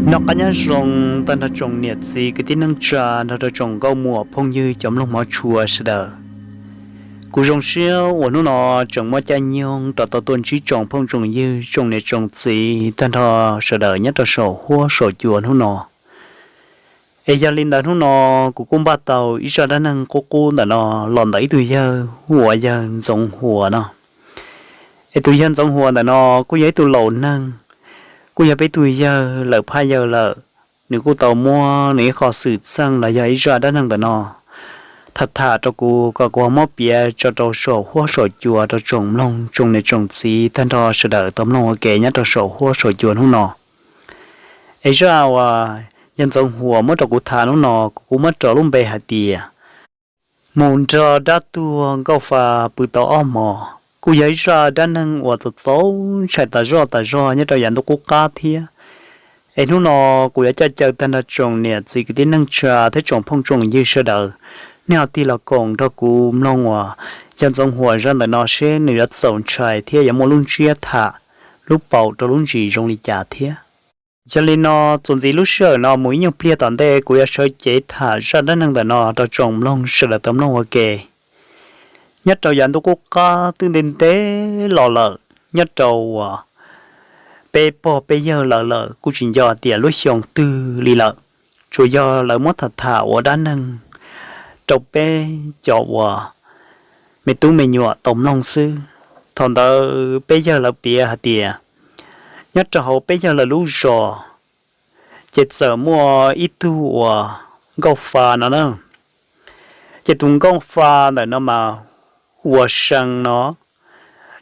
Noj qab nyob zoo tag nrho tsoom niam txiv kwv tij neej tsa nrog rau tsoom nkauj muam phooj ywg cov mloog hmov tshua sawv daws. Kuv zoo siab uas hnub no tseem muaj caij nyoog rov tau tuaj ntsib tsoom phooj tsoom ywg tsoom niam tsoom txiv tag nrho sawv daws nyob rau saum huab saum cua hnub no. Es yog li ntawd hnub no kuv kuj npaj tau ib zaj dab neeg qub qub ntawm no los ntawm ib tug yawg hu ua yawg Ntxoov Huas no. Es tus yawg Ntxoov Huas ntawm no kuj yog ib tug laus neeg, kuj yog peb tug yawg lawm phaj yawg lawm. Nws kuj tau muab nws ib qho xwm txheej los yog ib zaj dab neeg ntawm no tham tham rau kuv kom kuv ho muab piav tso rau saum huab saum cua rau tsoom mloog tsoom niam tsoom txiv tag nrho sawv daws tau mloog ua ke nyob rau saum huab saum cua hnub no. Es zaj uas yawg Ntxoov Huas muab rau kuv tham hnub no kuv kuj muab rau lub npe hais tias mus nrog dab tuag nkauj fa pw tau ob hmos. Kuj yog ib zaj dab neeg uas txaus txaus ntshai tas zoj tas zog nyob rau yav ntuj qub qab thiab. Es hnub no kuv yuav coj caw tag nrho tsoom niam txiv kwv tij neej tsa thiab tsoom phooj tsoom ywg sawv daws, nej ho tig los koom nrog kuv mloog uas yawg Ntxoov Huas zaj ntawm no seb nws yuav txaus ntshai thiab yuav muaj lub ntsiab tham lub paus rau lub ntsis zoo li cas thiab. Yog li no, txuas ntxiv lub sij hawm no mus ib nyuag pliag tom ntej kuv yuav sawv cev tham zaj dab neeg ntawm no rau tsoom mloog sawv daws tau mloog ua ke. Nyob rau yav ntuj qub qab twb ntev ntev los lawm, nyob rau uas peb pog peb yawg lawv lawm kuj tsis nco tias lub xyoo twg li lawm, tsuas yog lawv muab tham tham ua dab neeg rau peb cov uas me tub me nyuam tau mloog xwb. Thaum ntawd peb yawg lawv piav hais tias nyob rau hauv peb yawg lawv lub zos ces txawm muaj ib tug uas nkauj fa no na. Ces tus nkauj fa ntawm no mas hu ua See no.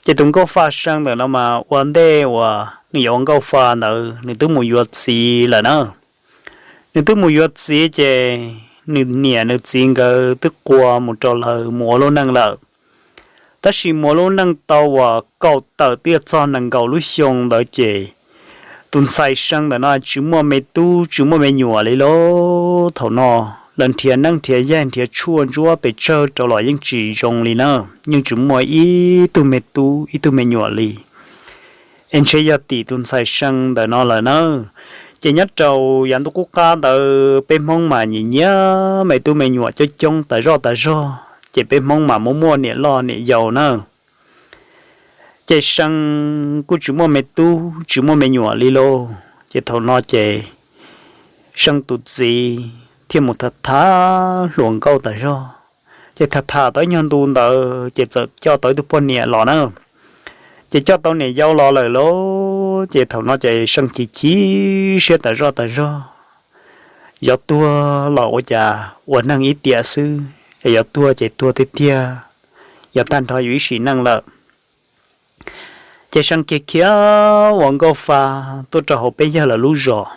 Ces tus nkauj fa See ntawm no mas ua ntej uas nws yuav ua nkauj fa ntawd nws twb mus yuav txiv lawm na. Nws twb mus yuav txiv ces nws niam nws txiv nkawd twb qua mus rau lawv mus ua lub neej lawm. Tab sis mus ua lub neej tau uas kaum tawm twb yuav txog nees nkaum lub xyoo ntawd ces tus ntxhais See ntawm no tsis muaj me tub tsis muaj me nyuam li lauj. Thaum no lawv nrhiav neeb nrhiav yaig nrhiav tshuaj ntsuab pes tsawg rau los yeej tsis zoo li na, yeej tsis muaj ib tug me tub ib tug me nyuam li. Es ntshe yog tim tus ntxhais See ntawm no lawm na. Ces nyob rau yav ntuj qub qab ntawd peb Hmoob mas nyiam nyiam me tub me nyuam coob coob tas zoj tas zog, ces peb Hmoob mas muaj muaj niam loj niam yau na. Ces See kuj tsis muaj me tub tsis muaj me nyuam li lauj. Ces thaum no ces See tus txiv thiaj mus tham tham hluas nkauj tas zog. Ces tham tham tau ib nyuag ntu ntawd ces txawm coj tau ib tug poj niam los na. Ces coj tau niam yau los lawm lauj, ces thaum no ces See chim chim siab tas zoj tas zog. Yuav tuag los ua cas ua neeg ib tiam xwb, es yuav tuag ces tuag tiag tiag, yuav tag nrho yus ib sim neej lawm. Ces See khiav khiav ua nkauj fa tuaj rau hauv peb yawg lawv lub zos.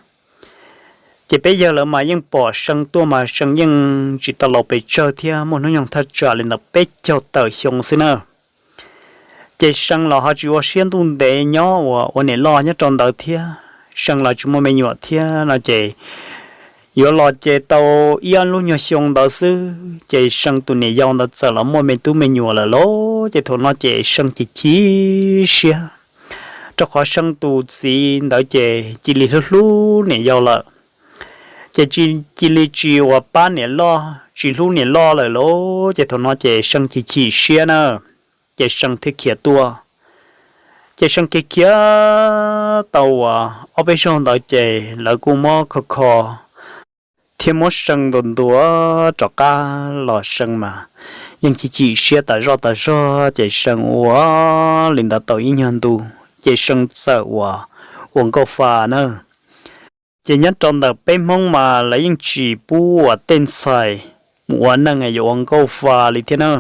Ces peb yawg lawv mas yeej pom See tuaj mas See yeej tsis tau laus pes tsawg thiab, muaj hnub nyoog thaj tsam li ntawm peb caug tawm xyoo xwb na. Ces See los ho tsis ua siab ntuj ntev nyob uas ua niam loj nyob rau ntawd thiab, See los tsis muaj me nyuam thiab no ces yuav los ces tau ib ob lub nyuag xyoo ntawd xwb ces See tus niam yau ntawd txawm los muaj me tub me nyuam lawm lauj. Ces thaum no ces See chim chim siab, rau qhov See tus txiv ntawd ces cia li hlub hlub niam yau lawm, ces cia li tsis uas pab niam loj tsis hlub niam loj lawm lauj. Ces thaum no ces See chim chim siab na, ces See thiaj khiav tuaj. Ces See khiav khiav tau uas ob peb zaug ntawd ces lawv kuj muab kho kho thiab muab See ntuas ntuas rov qab los See mas yeej chim chim siab tas zoj tas zog ces See ua li ntawd tau ib nyuag ntu ces See txawm uas ua nkauj fa na. Ces nyob rau ntawm peb Hmoob mas lawv yeej tsis pub uas tej ntxhais mus ua neej yuav ua nkauj fa li thiab na.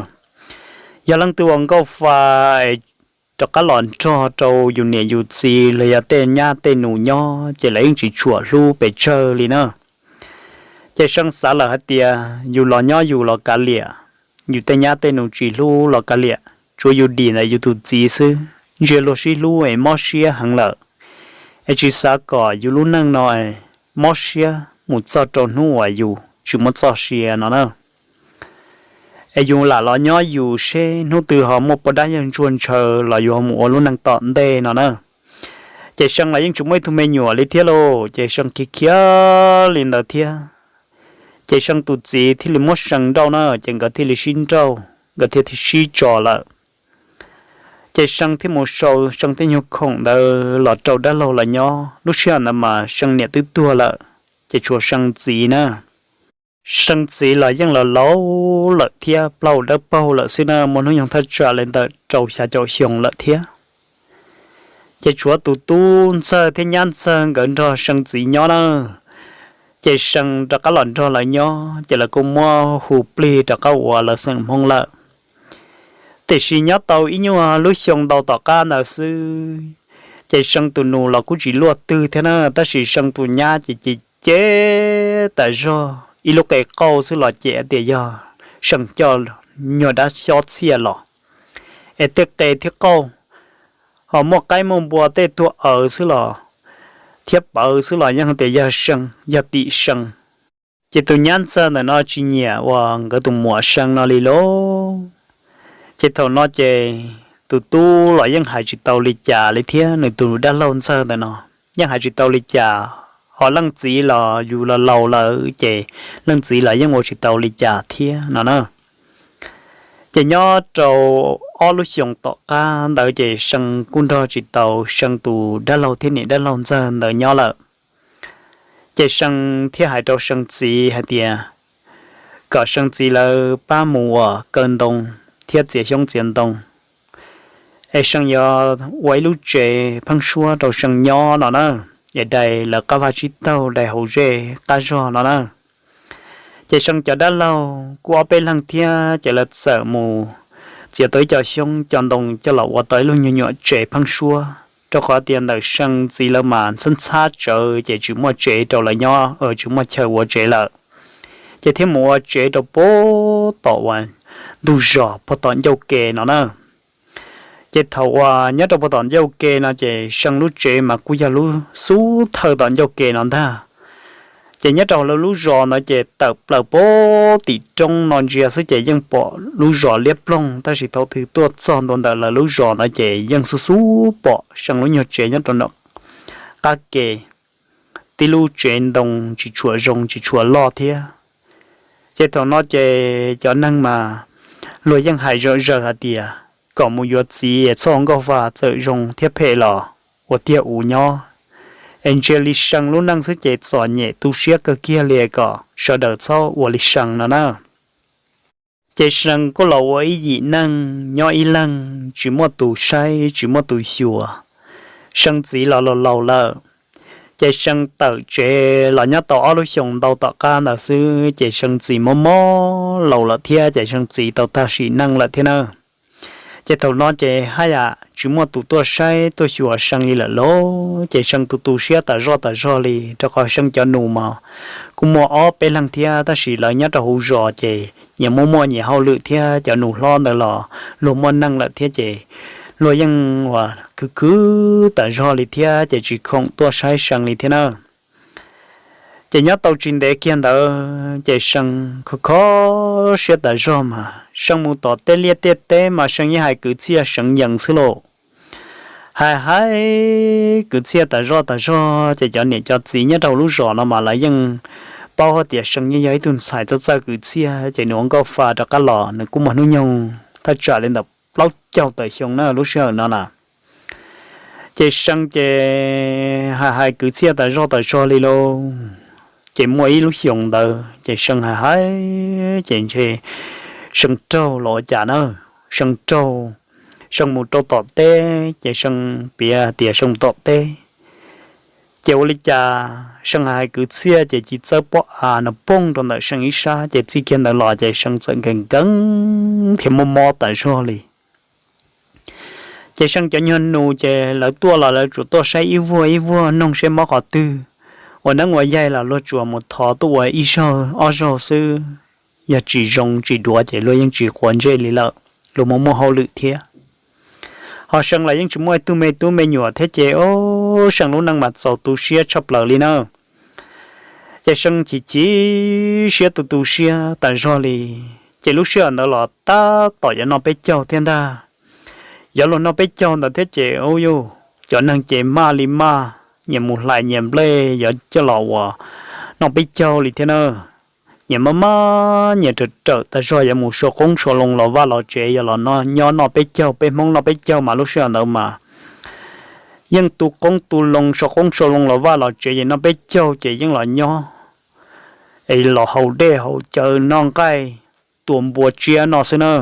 Yog leej twg ua nkauj fa es rov qab los nrog rau yus niam yus txiv los yog tej nyab tej nus nyob ces lawv yeej tsis tshua hlub pes tsawg li na. Ces See xav lawm hais tias yus los nyob yus los kav liam, yus tej nyab tej nus tsis hlub los kav liam, tsuav yus dim ntawm yus tus txiv xwb, ntshe luag sib hlub es mob siab heev lawm, es tsis xav kom yus lub neej no mob siab mus txog rau hnub uas yus tsis muaj txoj sia no na. Es yus lam los nyob yus seb hnub twg ho muaj poj dab yawg ntsuag ntshaw los yus ho mus ua lub neej tom ntej no na. Ces See los yeej tsis muaj ib tug me nyuam li thiab lauj, ces See khiav khiav li ntawd thiab. Ces See tus txiv thiaj li muab See nrauj na, ces nkawd thiaj li sib nrauj, nkawd thiaj sib tso lawm. Ces See thiaj mus sau See tej nyuag khoom ntawd los rau dab laug lawv nyob. Lub sij hawm ntawd mas See niam twb tuag lawm, ces tshuav See txiv na. See txiv los yeej los laus lawm thiab, plaub dawb paug lawm xwb na, muaj hnub nyoog thaj tsam li ntawm rau xya caum xyoo lawm thiab. Ces tshuav tus tub ntxawg thiab nyab ntxawg nkawd nrog See txiv nyob na. Ces See rov qab los nrog lawv nyob, ces lawv kuj muab hu plig rov qab ua lawv xeem Hmoob lawm. Tiam sis nyob tau ib nyuag lub xyoo ntau tom qab ntawd xwb, ces See tus nus los kuj tsis luaj twg thiab na, tab sis See tus nyab ces cem cem tas zog, ib lub qe qauj xwb los cem tias yog See coj nyuag dab xyob txhiaj los, es tej qe thiab qauj ho muaj qaib muaj npua tej tuag awv xwb los, thiab pawv xwb los yeej tias yog See, yog tim See. Ces tus nyab ntxawg ntawm no tsis nyiam uas nkawd tus muam See no li lauj. Ces thaum no ces tus tub los yeej hais tsis tau li cas li thiab, nws tus dab laug ntxawg ntawm no yeej hais tsis tau li cas. Ho leej txiv los yus los laus lawm ces leej txiv los yeej ua tsis tau li cas thiab no na. Ces nyob rau ob lub xyoos tom qab ntawd ces See kuj nrog tsis tau See tus dab laug thiab niam dab laug ntxawg ntawd nyob lawm. Ces See thiaj hais rau See txiv hais tias kom See txiv lawv pab mus ua kaw ntoo thiab txiav xyoob txiav ntoo, es See yuav ua ib lub tsev pheeb suab rau See nyob no na, es dai lawv qab vaj tsib taug, dai hauv zej qab zog no na. Ces See cov dab laug kuj ob peb leeg thiab, ces lawv txawm mus txiav tau ib co xyoob co ntoo coj los ua tau ib lub nyuag nyuam tsev pheeb suab, rau qhov tias ntawm See txiv lawv mas ntxhab ntxhab tsawv ces tsis muaj tsev rau lawv nyob, tsis muaj chaw ua tsev lawm. Ces thiaj mus ua tsev rau puag tom uas ntug zos puag tom ncauj ke no na. Ces thaum uas nyob rau puag tom ncauj ke no ces See lub tsev mas kuj yog lub xub thawj tom ncauj ke no ntag. Ces nyob rau lawv lub zos ntawd ces tawm plaws puag tim roob no ntsia xwb ces yeej pom lub zos liab ploog, tab sis thaum twg tuaj txog ntua ntawm lawv lub zos ntawd ces yeej xub xub pom See lub nyuag tsev nyob rau nram qab ke, tib lub tsev ntoo tsis tshua zoo tsis tshua loj thiab. Ces thaum no ces cov neeg mas luag yeej hais zom zaws hais tias kom mus yuav txiv es txhob ua nkauj fa, txawm zoo thiab phem los ua tiag ua nyob, es ntsia li See lub neej xwb ces txom nyem tu siab kawg kiag li, kom sawv daws txhob ua li See no na. Ces See kuj los ua ib yim neeg nyob ib leeg tsis muaj tus saib tsis muaj tus xyuas, See txiv los laus laus lawm. Ces See tawm tsev los nyob tau ob lub xyoos ntau tom qab ntawd xwb ces See txiv mob mob laus lawm thiab ces See txiv tau tag sim neej lawm thiab na. Ces thaum no ces haj yam tsis muaj tus tuaj saib tuaj xyuas See li lawm lauj, ces See tu tu siab tas zoj tas zog li, rau qhov See cov nus mas kuj muaj ob peb leeg thiab, tab sis lawv nyob rau hauv zos ces nyias muaj muaj nyias hauj lwm thiab, cov nus hlob ntawd los luag muaj neej lawm thiab ces luag yeej ua khwv khwv tas zog li thiab ces tsis khoom tuaj saib See li thiab na. Ces nyob tau tsis ntev kiag ntawd ces See kho kho siab tas zog mas See mus tom tej liaj tej teb mas See yeej hais kwv txhiaj seev yees xwb lauj. Hais hais kwv txhiaj tas zoj tas zog ces cov niam cov txiv nyob rau lub zos no mas lawv yeej paub hais tias See yeej yog ib tug ntxhais txawj txawj kwv txhiaj, ces nws ua nkauj fa rov qab los nws kuj muaj hnub nyoog thaj tsam li ntawm plaub caug tawm xyoo na lub sij hawm no na. Ces See ces hais hais kwv txhiaj tas zoj tas zog li lauj. Ces muaj ib lub xyoos ntawd ces See hais hais ces ntshe See raug los ua cas na, See raug, See mus rau tom teb ces See piav tias See mus tom teb ces ua li cas See hais hais kwv txhiaj ces ci txawb pob av no poog rau ntawm See ib sab ces txij kiag ntawd los ces See txawm nkees nkees thiab mob mob tas zog li. Ces See cov nyuag nus ces lawv tuaj los lawv tsuas tuaj saib ib vuag ib vuag noog seb mob qhov twg, ua neeb ua yaig los luag tsuas mus thov tuaj ua ib zaug ob zaug xwb, yog tsis zoo tsis duav ces luag yeej tsis quav ntsej li lawm, luag muaj muaj hauj lwm thiab. Ho See los yeej tsis muaj ib tug me tub me nyuam thiab ces o, See lub neej mas txaus tu siab tshaj plaws li na. Ces See chim chim siab tu tu siab tas zog li. Ces lub sij hawm ntawd los tab tom yuav noj peb caug thiab ntag. Yuav luag noj peb caug ntawd thiab ces u yuj, cov neeg ces maj li maj, nyias mus hlais nyias nplej yuav coj los ua noj peb caug li thiab na. Nyias maj maj nyias rawm rawm tag zog yuav mus sau qoob sau loo los vaj los tsev, yog los nyob noj peb caug, peb Hmoob noj peb caug mas lub sij hawm ntawd mas yeej tu qoob tu loo, sau qoob sau loo los vaj los tsev ces noj peb caug ces yeej los nyob es los haus dej haus cawv noj nqaij, tua npua tsiab no xwb na.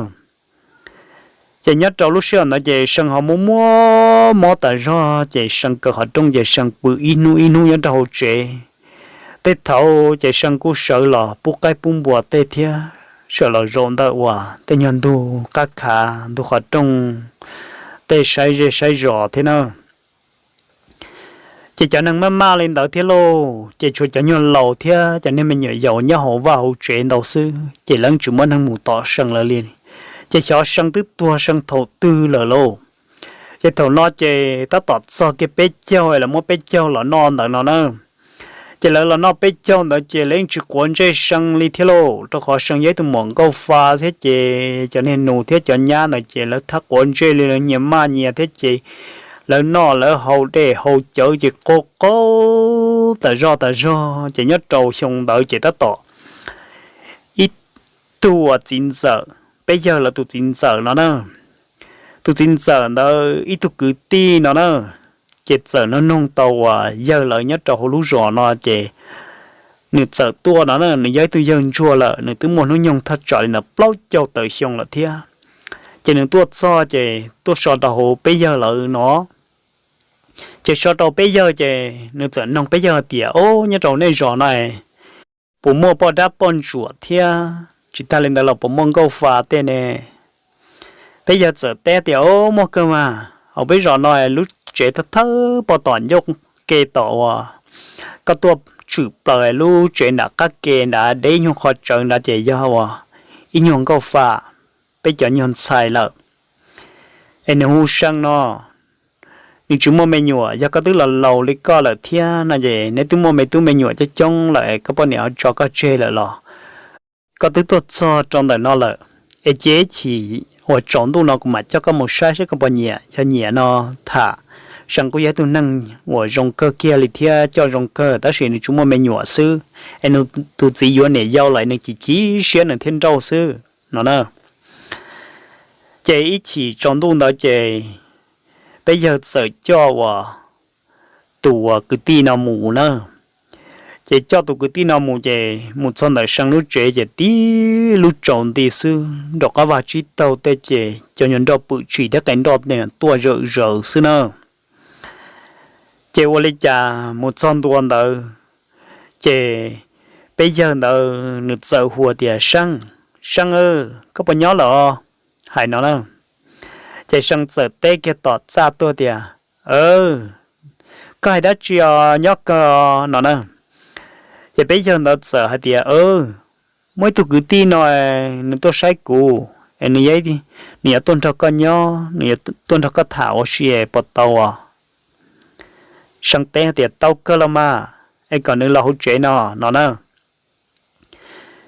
Ces nyob rau lub sij hawm ntawd ces See ho muaj muaj mob tas zog ces See kaw qhov rooj ces See pw ib hnub ib hnub nyob rau hauv tsev. Tej thaum ces See kuj sawv los pub qaib pub npua tej thiab, sawv los zaum ntawm uas tej nyuag ntug qab khav ntug qhov rooj, tej saib zej saib zos thiab na. Ces cov neeg maj maj li ntawd thiab lauj, ces tshuav cov nyuag laus thiab cov niag me nyuam yaus nyob hauv vaj hauv tsev ntau xwb, ces lawv tsis muaj neeg mus tom See lawm li. Ces xyov See twb tuag See thaum twg lawm lauj. Ces thaum no ces tab tom txog kiag peb caug, lawv muab peb caug los noj ntawd no na. Ces lawv los noj peb caug ntawd ces lawv yeej tsis quav ntsej See li thiab lauj, rau qhov See yog ib tug muam nkauj fa thiab ces cov niag nus thiab cov nyab ntawd ces lawv thab quav ntsej li, lawv nyias maj nyias thiab ces lawv noj lawv haus dej haus cawv ces qaug qaug tas zog tas zog. Ces nyob rau xyoo ntawd ces tab tom ib tug uas txiv ntxawm, peb yawg lawv tus txiv ntxawm no na, tus txiv ntxawm ntawd ib tug kwv tij no na, ces txawm noog noog tau uas yawg lawv nyob rau hauv lub zos no ces nws txawm tuaj no na, nws yog ib tug yawg ntsuag lawm, nws twb muaj hnub nyoog thaj tsam li ntawd plaub caug tawm xyoo lawm thiab. Ces nws tuaj txog ces tuaj so rau hauv peb yawg lawv no. Ces so rau peb yawg ces nws txawm noog peb yawg tias, Ob, nyob rau nej zos no puas muaj poj dab poj ntsuam thiab, tsis tag li ntawd los puas muaj nkauj fa tej ne? Peb yawg txawm teb tias, Ob, muaj kawg mas, hauv peb zos no lub tsev thawj thawj pog tom ncauj ke tom uas koj tuaj tshwm plaws lub tsev nram qab ke nrad deb nyuag qhov tsawv nrad ces yog uas ib nyuag nkauj fa, peb cov nyuag ntxhais lawm. Es nws hu See no, nws tsis muaj me nyuam, yog koj twb los laus li koj lawm thiab no ces neb twb muaj me tub me nyuam coob coob lawm, koj poj niam ho tso koj tseg lawm los koj twb tuaj txog rau ntawm no lawm. Es cia ib chim uas tsaus ntuj no kuv mam coj koj mus saib saib koj puas nyiam, yog nyiam no tham. See kuj yog ib tug neeg uas zoo kawg kiag li thiab coj zoo kawg, tab sis nws tsis muaj me nyuam xwb, es nws tus txiv yuav niam yau lawm nws chim chim siab nws thiaj nrauj xwb no na. Ces ib chim tsaus ntuj ntawd ces peb yawg txawm coj uas tus uas kwv tij no mus na. Ces coj tus kwv tij no mus ces mus txog ntawm See lub tsev ces tib lub tsaus nti xwb, nraum qab vag tsib taug tej ces cov nyuag nroj pwm tshis thiab qe nroj tuaj zawm zaws xwb na. Ces ua li cas mus txog ntua ntawd ces peb yawg ntawd nws txawm hu tias, See, See, koj puas nyob lawm os? Hais no na. Ces See txawm teb kiag tom txaj tuaj tias, Koj hais dab tsi os, nyob kawg no na. Ces peb yawg ntawd txawm hais tias, Muaj ib tug kwv tij no nws tuaj saib kuv, nws, nws yuav tuaj nrog koj nyob, nws yuav tuaj nrog koj tham ua si puas tau os? See teb tias, Tau kawg los mas, es kom nws los hauv tsev no no na.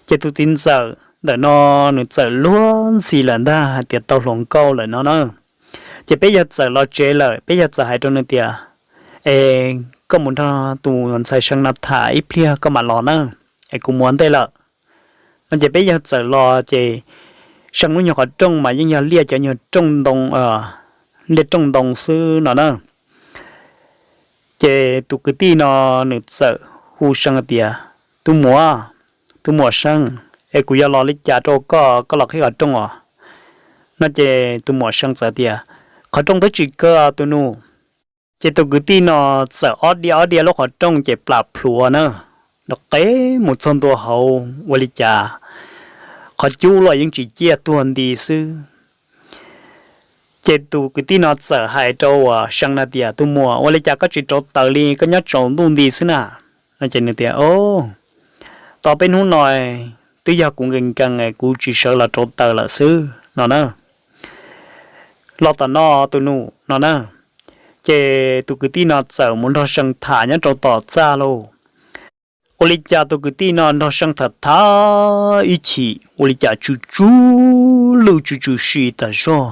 Ces tus txiv ntxawm ntawm no nws txawm luag ntxhi lawm ntag hais tias tau hluas nkauj lawm no na. Ces peb yawg txawm los tsev lawm, peb yawg txawm hais rau nws tias, Es koj mus nrog tus ntxhais See no tham ib pliag koj mam los na, es kuv mus ua ntej lawm no. Ces peb yawg txawm los ces See lub nyuag qhov rooj mas yeej yog liaj cov nyuag rooj ntoo, liaj rooj ntoo xwb no na. Ces tus kwv tij no nws txawm hu See tias, Tus muam, tus muam See, es kuv yuav los li cas rau koj, koj los qhib qhov rooj os? No ces tus muam See txawm tias, Qhov rooj twb tsis kaw tus nus. Ces tus kwv tij no txawm ob diav ob diav lub qhov rooj ces plam plhuav na, nrov qeb mus txog ntua hauv ua li cas qhov cub los yeej tsis ciaj, tuag nti xwb. Ces tus kwv tij no txawm hais rau uas See no tias, Tus muam, ua li cas koj tsis rauv taws li, koj nyob tsaus ntuj nti xwb na? No ces nws tias, Tos peb hnub no twb yog kuv nkees nkees kuv tsis sawv los rauv taws lawm xwb no na. Los tom no tus nus no na. Ces tus kwv tij no txawm mus nrog See tham nyob rau tom txaj lauj. Ua li cas tus kwv tij no nrog See tham tham ib chim ua li cas tsw tsw lwj tsw tsw si tas zog.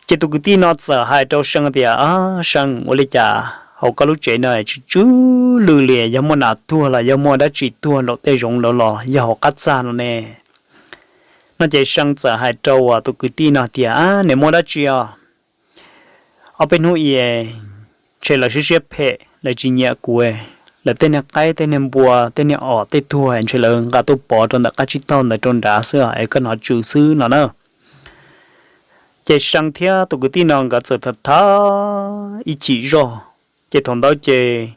Ces tus kwv tij no txawm hais rau See tias, Ab See, ua li cas hauv koj lub tsev no tsw tsw lwj li, yog muaj nas tuag los yog muaj dab tsi tuag nraum tej zoov ntawd los yog hauv qab txaj no ne? No ces See txawm hais rau tus kwv tij no tias, Ab, nws muaj dab tsi os? Ob peb hnub i ntshe lawv siab siab phem, lawv tsis nyiam kuv, lawv tej niag qaib tej niag npua tej niag os tej tuag ntshe lawv nqa tuaj pov rau ntawm qab tsib taug ntawd rau nrad xwb es koj hnov tsw xwb no na. Ces See thiab tus kwv tij no nkawd txawm tham tham ib chim zog. Ces thaum ntawd ces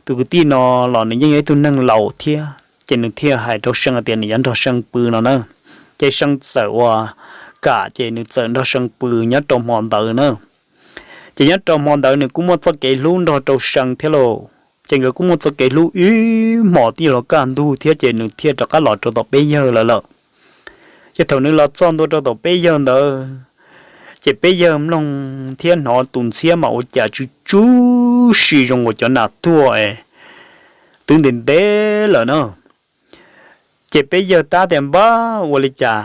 tus kwv tij no los nws yeej yog ib tug neeg laus thiab ces nws thiaj hais rau See tias nws yuav nrog See pw no na. Ces See txawm ua kam ces nws txawm nrog See pw nyob rau hmo ntawd na. Ces nyob rau hmo ntawd nws kuj muaj txoj kev hlub nrog rau See thiab lauj. Ces nkawd kuj muaj txoj kev hlub ib hmos twb yuav kaj ntug thiab ces nws thiaj rov qab los rau tom peb yawg lawv lawm. Ces thaum nws los txog ntua rau tom peb yawg ntawd, ces peb yawg mloog thiab hnov tus ntxhiab mas ua cas tsw tsw si zoo nkaus cov nas tuag es twb ntev ntev lawm na. Ces peb yawg tab tias, Npab, ua li cas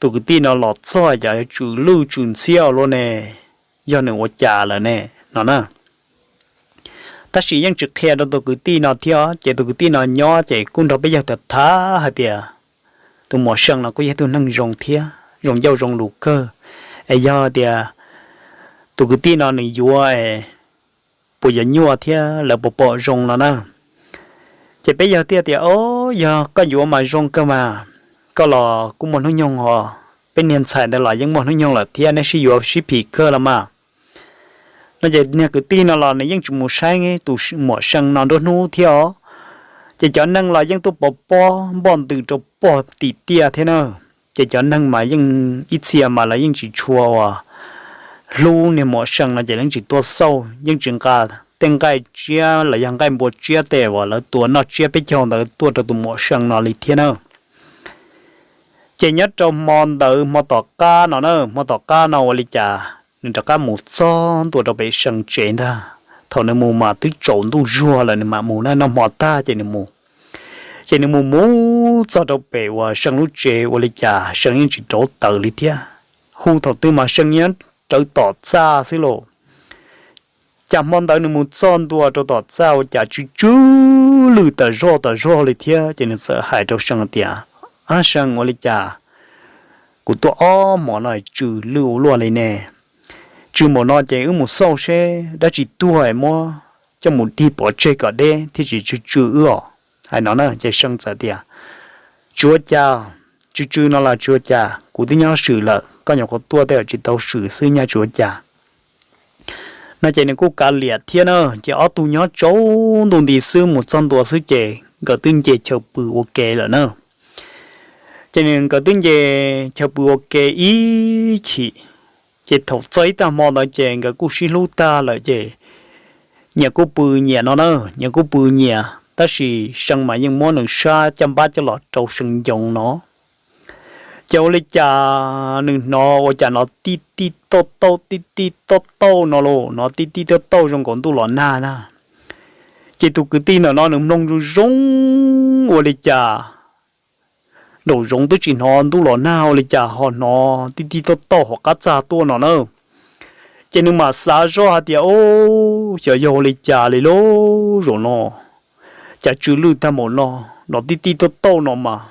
tus kwv tij no los txog cas yuav tsw lwj tsw ntxhiab ua luaj ne? Yog nws ua cas lawm ne? No na. Tab sis yeej tsis qhia rau tus kwv tij no thiab ces tus kwv tij no nyob ces kuj nrog peb yawg tham tham hais tias tus muam See no kuj yog tus neeg zoo thiab zoo ncauj zoo lus kawg, es yog tias tus kwv tij no nws yuav es puas yuav nyuaj thiab lawv puas pom zoo no na. Ces peb yawg thiaj tias, O, yog koj yuav mas zoo kawg mas, koj los kuj muaj hnub nyoog os, peb niag ntxhais ntawd los yeej muaj hnub nyoog lawm thiab, neb sib yuav sib phim kawg los mas. No ces niag kwv tij no los nws yeej tsis mus saib tus muam See no nruab hnub thiab os. Ces cov neeg los yeej tuaj pov pob npoj ntws rau pog tim tiaj thiab na. Ces cov neeg mas yeej ib txhia mas lawv yeej tsis tshua uas hlub niag muam See no ces lawv tsis tuaj xauj, yeej tsis nqa tej nqaij tsiab los yog nqaij npua tsiab tej uas lawv tua noj tsiab peb caug ntawd tuaj rau tus muam See no li thiab na. Ces nyob rau hmo ntawd hmo tom qab no na, hmo tom qab no ua li cas nws rov qab mus txog ntua rau pem See tsev ntag. Thaum nws mus mas twb tsaus ntuj zuag lawm nws mam mus na, noj hmo tag ces nws mus. Ces nws mus mus txog rau pem uas See lub tsev ua li cas See yeej tsis rauv taws li thiab. Hu thaum twg mas See nyob rawv tom txaj xwb lauj. Cas hmo ntawd nws mus txog ntua rau tom txaj ua cas tsw tsw lwj tas zog tas zog li thiab ces nws txawm hais rau See tias, Ab See, ua li cas kuv tuaj ob hmos no tsw lwj ua luaj li ne? Tsw npaum no ces wb mus xauj seb dab tsi tuag es muab coj mus dig pov tseg kom deb thiaj tsis tsw tsw wb os. Hais no na ces See txawm tias, Tsis ua cas, tsw tsw no los tsis ua cas, kuv twb nyob swm lawm, koj nyuam qhuav tuaj tej tsis tau swm xwb nyaj tsis ua cas. No ces nws kuj kav liam thiab na, ces ob tug nyob tsaus ntuj nti xwb mus txog ntua xwb ces nkawd twb nce chaw pw ua ke lawm na. Ces nkawd twb nce chaw pw ua ke ib chim, ces thaum txog ib tag hmo ntawd ces nkawd kuj sib hlub tag lawm ces nyias kuj pw nyias no na, nyias kuj pw nyias tab sis See mas yeej muab nws sab caj npab coj los rau See ncoo no. Ces ua li cas nws hnov ua cas hnov tij tij tauj tauj tij tij tauj tauj no los hnov tij tij tauj tauj zoo nkaus ntuj los nag na. Ces tus kwv tij ntawm no nws mloog zoo zoo ua li cas nraum zoov twb tsis hnov ntuj los nag ua li cas ho hnov tij tij tauj tauj hauv qab txaj tuaj no na. Ces nws mam xav zoj hais tias, Ub, xyov yog ua li cas li lauj zaum no, cas tsw lwj tag npaum no, hnov tij tij tauj tauj no mas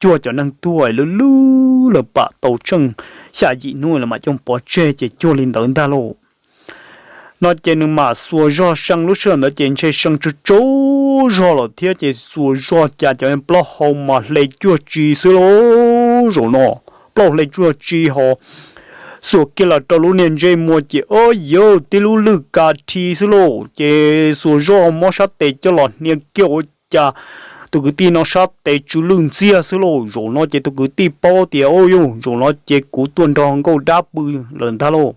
cuag cov neeg tuag lwj lwj lawm pam tau tsheej xya yim hnub lawm mam coj pov tseg ces cuag li ntawd ntag lauj. No ces nws mam xuas zog See lub sij hawm ntawd ces ntshe See tsaug tsaug zog lawm thiab ces xuas zog cas cov plaub hau mas hle cuag tsi xwb lauj zaum no, plaub hau hle cuag tsi ho xuas kiag los rau lub niag ntsej muag ces ob yawg tib lub lwj ka rhi xwb lauj. Ces xuas zog muab sab tes coj los hnia kiag ua cas tus kwv tij no sab tes tsw lwj ntxiag xwb lauj. Zaum no ces tus kwv tij paub tias, Ub, yog zaum no ces kuv tuaj nrog nkauj dab pw lawm ntag lauj,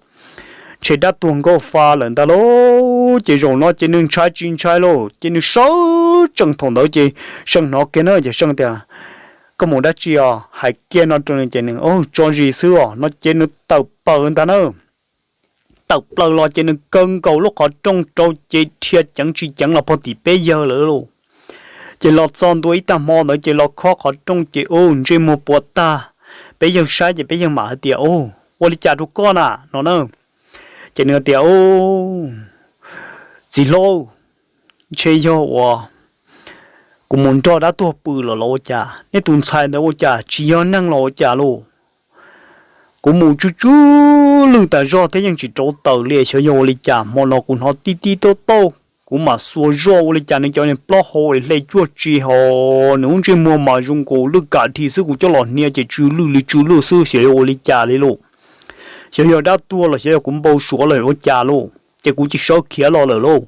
ntshe dab tuag nkauj fa lawm ntag lauj. Ces zaum no ces nws ntshai tsis ntshai lauj, ces nws sawv tsees thaum ntawd ces See hnov kiag na ces See tias, Koj mus dab tsi os? Hais kiag no rau nws ces nws, Ub, tso zis xwb os. No ces nws tawm plaws ntag na. Tawm plaws los ces nws kaw nkaus lub qhov rooj rau ces dhia ceev tsis ceev los pog tim peb yawg lawm lauj. Ces los txog ntua ib tag hmo ntawd ces los khob qhov rooj ces ub ntsej muag puas tag. Peb yawg saib ces peb yawg mam hais tias, Ub, ua li cas rau koj na no na. Ces nws tias, Txiv hlob, ntshe yog uas kuv mus nrog dab tuag pw lawm los ua cas, nej tus ntxhais ntawd ua cas tsis yog neeg los ua cas lauj? Kuv mus tsw tsw lwj tas zog thiab yeej tsis rauv taws li, xyov yog ua li cas, hmo no kuv hnov tib tib tauj tauj, kuv mam xuas zoj ua li cas nws cov niag plaub hau es hle cuaj tsi hos nws lub ntsej muag mas zoo nkaus lwj kam dhi xwb, kuv coj los hnia ces tsw lwj li tsw lwj xwb, xyov yog ua li cas li lauj. Xyov yog dab tuag los xyov yog kuv npau suav lawm ua cas lauj, ces kuv cia sawv khiav los lawm lauj.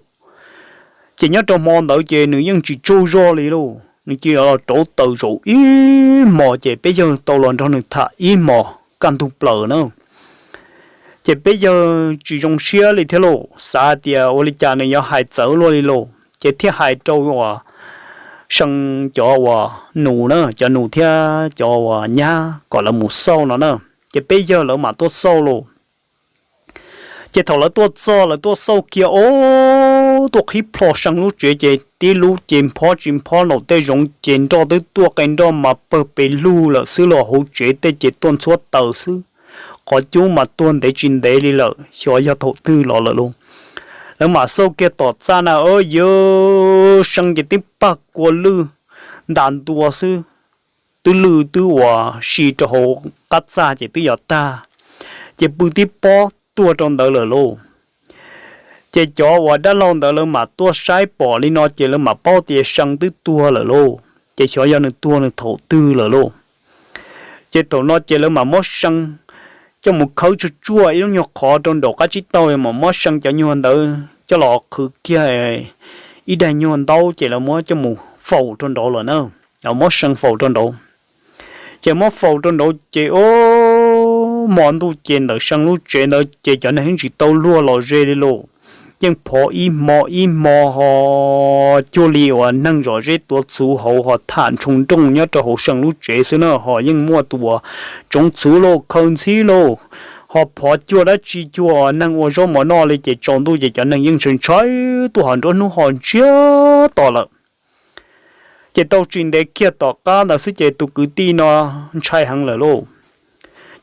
Ces nyob rau hmo ntawd ces nws yeej tsis tsaug zog li lauj, nws cia rauv taws zaum ib hmos ces peb yawg tau los nrog nws tham ib hmos kaj ntug plaws na. Ces peb yawg tsis zoo siab li thiab lauj, xav tias ua li cas nws yuav hais txawv luaj li lauj, ces thiaj hais rau uas See cov uas nus na, cov nus thiab cov uas nyab kom lawv mus xauj no na. Ces peb yawg lawv mam tuaj xauj lauj. Ces thaum lawv tuaj txog lawv tuaj xauj kiag, o, tuaj qhib plho See lub tsev ces tib lub ces nphob tsis nphob nraum tej zoov ces nroj twb tuaj qe nroj mas pawg pes lug lawm xwb los hauv tsev tej ces tuaj ntxhuab taws xwb. Qhov cub mas tuag ntev tsis ntev li lawm, xyov yog thaum twg los lawm lauj. Lawv mam xauj kiag tom txaj na, o, yawg See ces twb pag kua lwj ntas ntua xwb, twb lwj twb uas si rau hauv qab txaj ces twb yuav tag, ces pw tib pob tuag rau ntawd lawm lauj. Ces cov uas dab laug ntawd lawv mam tuaj saib pom li no ces lawv mam paub tias See twb tuag lawm lauj, ces xyov yog nws tuag nws thaum twg lawm lauj. Ces thaum no ces lawv mam muab See coj mus khawb tsuag tsuag ib lub nyuag qhov rau nraum qab tsib taug, mam muab See cov nyuag ntawd coj los qhwv kiag ib daig nyuag ntaub ces lawv muab coj mus faus rau nraud lawm na. Muab See faus rau nraud. Ces muab faus rau nraud ces, o, hmo ntuj ces ntawm See lub tsev ntawd ces cov neeg yeej tsis tau luag los ze li lauj. Yeej phov ib hmo ib hmo ho cuag li uas neeg zom zeb tuav txhuv hauv ho tham ntshoo nrooj nyob rau hauv See lub tsev xwb na, ho yeej muaj tus uas tsoov txhuv lauj, khaws ntxhib lauj, ho phov cuag dab tsi cuag neeg ua zaub mov noj li ces tsaus ntuj ces cov neeg yeej ntshai ntshai tuaj ho nruab hnub ho ntsiag to lawm. Ces tau tsis ntev kiag tom qab ntawd xwb ces tus kwv tij no ntshai heev lawm lauj.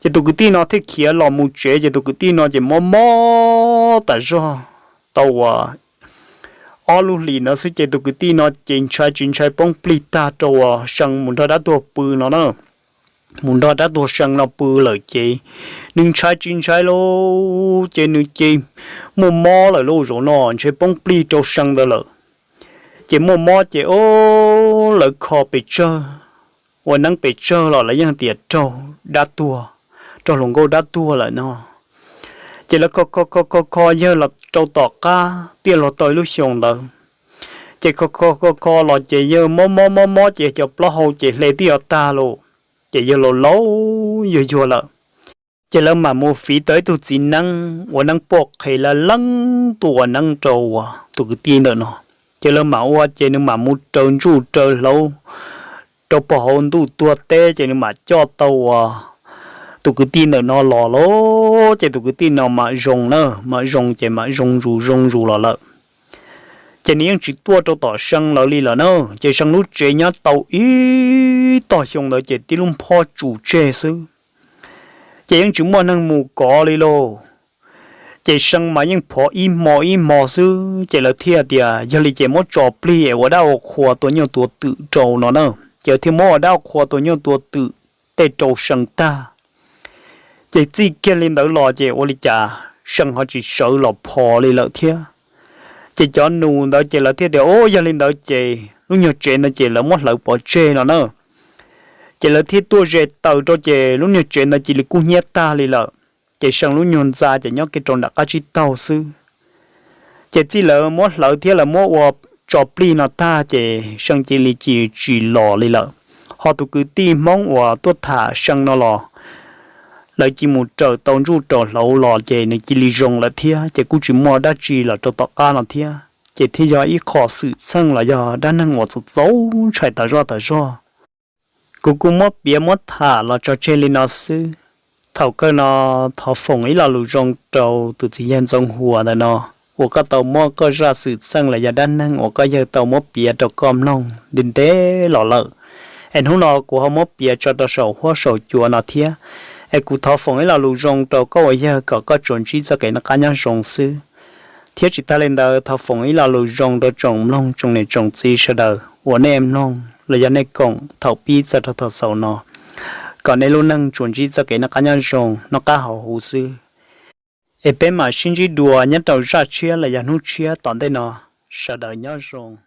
Ces tus kwv tij no thiaj khiav los mus tsev ces tus kwv tij no ces mob mob tas zog tau uas ob lub hlis ntawd xwb ces tus kwv tij no ces ntshai tsis ntshai poob plig tag rau uas See mus nrog dab tuag pw no na. Mus nrog dab tuag See no pw lawm ces nws ntshai tsis ntshai lauj, ces nws ces muaj mob lawm lauj, zaum no ntshe poob plig rau See ntawd lawm. Ces muaj mob ces, o, lawv kho pes tsawg, ua neeb pes tsawg los lawv yeej tias raug dab tuag, raug hluas nkauj dab tuag lawm no. Ces lawv kho kho kho kho kho yawg los rau tom qab tiaj los tau ib lub xyoos ntawd. Ces kho kho kho kho los ces yawg mob mob mob mob ces cov plaub hau ces hle twb yuav tag lauj. Ces yawg laus laus yuag yuag lawm. Ces lawv mam mus fiv tau ib tug txiv neeb ua neeb poj qhe laj leeb tuaj ua neeb rau uas tus kwv tij ntawm no. Ces lawv mam ua ces nws mam mus raws ntsuj raws hlauv rau pog hauv ntuj tuag teb ces nws mam coj tau uas tus kwv tij ntawm no los lauj. Ces tus kwv tij no mam zoo na, mam zoo ces mam zoo zus zoo zus los lawm. Ces nws yeej tsis tuaj rau tom See lawv li lawm na. Ces See lub tsev nyob tau ib tog xyoo ntawd ces tib lub nphob tsus tseg xwb, ces yeej tsis muaj neeg mus kov li lauj. Ces See mas yeej phov ib hmo ib hmo xwb, ces lawv thiaj tias yog li ces muab tso plig es ua dab ua qhua tua nyuj tua twm rau no na. Ces lawv thiaj muab ua dab ua qhua tua nyuj tua twm tej rau See tag. Ces txij kiag li ntawd los ces ua li cas See ho tsis sawv los phov li lawm thiab. Ces cov nus ntawd ces lawv thiaj tias, o, yog li ntawd ces lub nyuag tsev ntawd ces lawv muab hlawv pov tseg no na. Ces lawv thiaj tuaj ze taws rau ces lub nyuag tsev ntawd cia li kub hnyiab tag li lawm. Ces See lub nyuag ntxa ces nyob kiag rau nram qab tsib taug xwb. Ces txij lawv muab hlawv thiab lawv muab ua tso plig no tag ces See cia li cia tsis los li lawm. Ho tus kwv tij Hmoob uas tuaj tham See no los lawv cia mus raws tau ntsuj raws hlauv los ces nws cia li zoo lawm thiab, ces kuj tsis muaj dab tsi los rau tom qab no thiab. Ces thiaj yog ib qho xwm txheej los yog dab neeg uas txaus txaus ntshai tas zog tas zog. Kuv kuj muab piav muab tham los tso tseg li no xwb. Thaum kawg no thov foom ib lo lus zoo rau tus txiv yawg Ntxoov Huas ntawm no uas koj tau muab koj zaj xwm txheej los yog dab neeg uas koj yawg tau muab piav rau koj mloog ntev ntev los lawm, es hnub no kuv ho muab piav tso rau saum huab saum cua no thiab. Es kuv thov foom ib lo lus zoo rau koj uas yawg kom koj tsuas ntsib txoj kev noj qab nyob zoo xwb. Thiab tsis tag li ntawd, thov foom ib lo lus zoo rau tsoom mloog tsoom niam tsoom txiv sawv daws uas nej mloog los yog nej koom thaum pib txog rau thaum xaus no, kom nej lub neej tsuas ntsib txoj kev noj qab nyob zoo, noj qab haus huv xwb. Es peb mam sib ntsib dua nyob rau zaj tshiab los yog hnub tshiab tom ntej no. Sawv daws nyob zoo.